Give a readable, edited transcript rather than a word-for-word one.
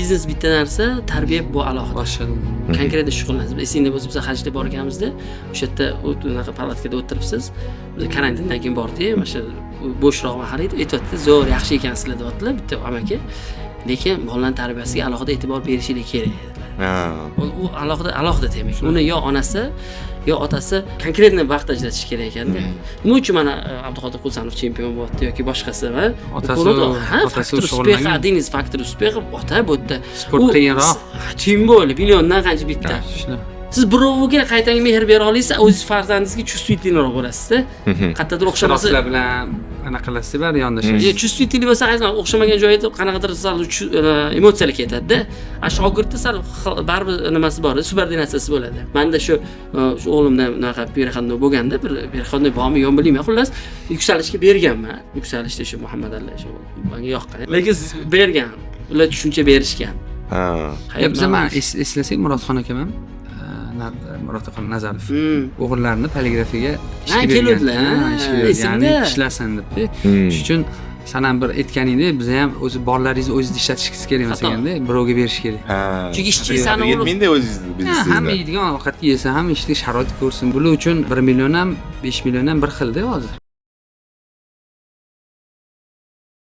Biznes bitta narsa, tarbiya bu alohida. Boshqa. Конкретно shug'ullanasiz. Esingda bo'lsa, biz hajda borganimizda o'sha yerda unaqa palatkada o'tiribsiz. Biz karantindan keyin bordik, mana shu bo'shroq mahal edi. Aytyapti, zo'r, yaxshi ekansizlar, deyaptilar bitta amaki, lekin bolalarni tarbiyasiga alohida e'tibor berishinglar kerak, dedilar. U alohida alohida tema. Uni yo onasi, yo otasi конкретно vaqt ajratish kerak ekanda. Nima uchun mana Abduqodir Husanov chempion bo'lyapti yoki boshqasi va Otasi ha, фактор успеха, shug'ullangan. Один из факторов успеха ota bu yerda. Sport qiyinroq. Тем более milliondan qancha bitta. Shunaqa. Siz biroviga qaytanga mehr bera olasiz, o'zingiz farzandingizga чувствительный roq bo'lasizda. Qayerdadir o'xshamasa Ishtirokchilar bilan anaqa qilasiz, bari yondashasiz. Yo, чувствительный bo'lsa, qaysi o'xshamagan joyida qanaqadir sal emotsiyalar ketadida. A shogirdda sal baribir nimasi bor, subordinatsiyasi bo'ladi. Manda shu o'g'limda unaqa переходной bo'lganda, bir переходной bormi, yo'qmi, bilmayman. Xullas, Yuksalishga berganman. Yuksalishda shu Muhammad Ali, shu menga yoqqan. Lekin bergan. Ular tushuncha berishgan. Ya, biza man eslasak, Murodxon akam ham, Murodxon Nazarov o'g'illarini poligrafiyaga ishga Ha, bergan. keluvdilar, Ha, ha, ishga bergan. esimda. Ya'ni ishlasin debdi. Shuning uchun san ham bir aytganingdek, biza ham o'zi borlaringizni o'zingiz ishlatishingiz kerak emas Xato. ekanda, birovga berish kerak. Chunki ishchi sani o'g'li Yetmaydi o'zingizni Ha, biznesingizda. Hamma yeydigan ovqatni yesa, hamma ishlik sharoit ko'rsin. Bular uchun 1 million ham, 5 million ham bir xilda hozir.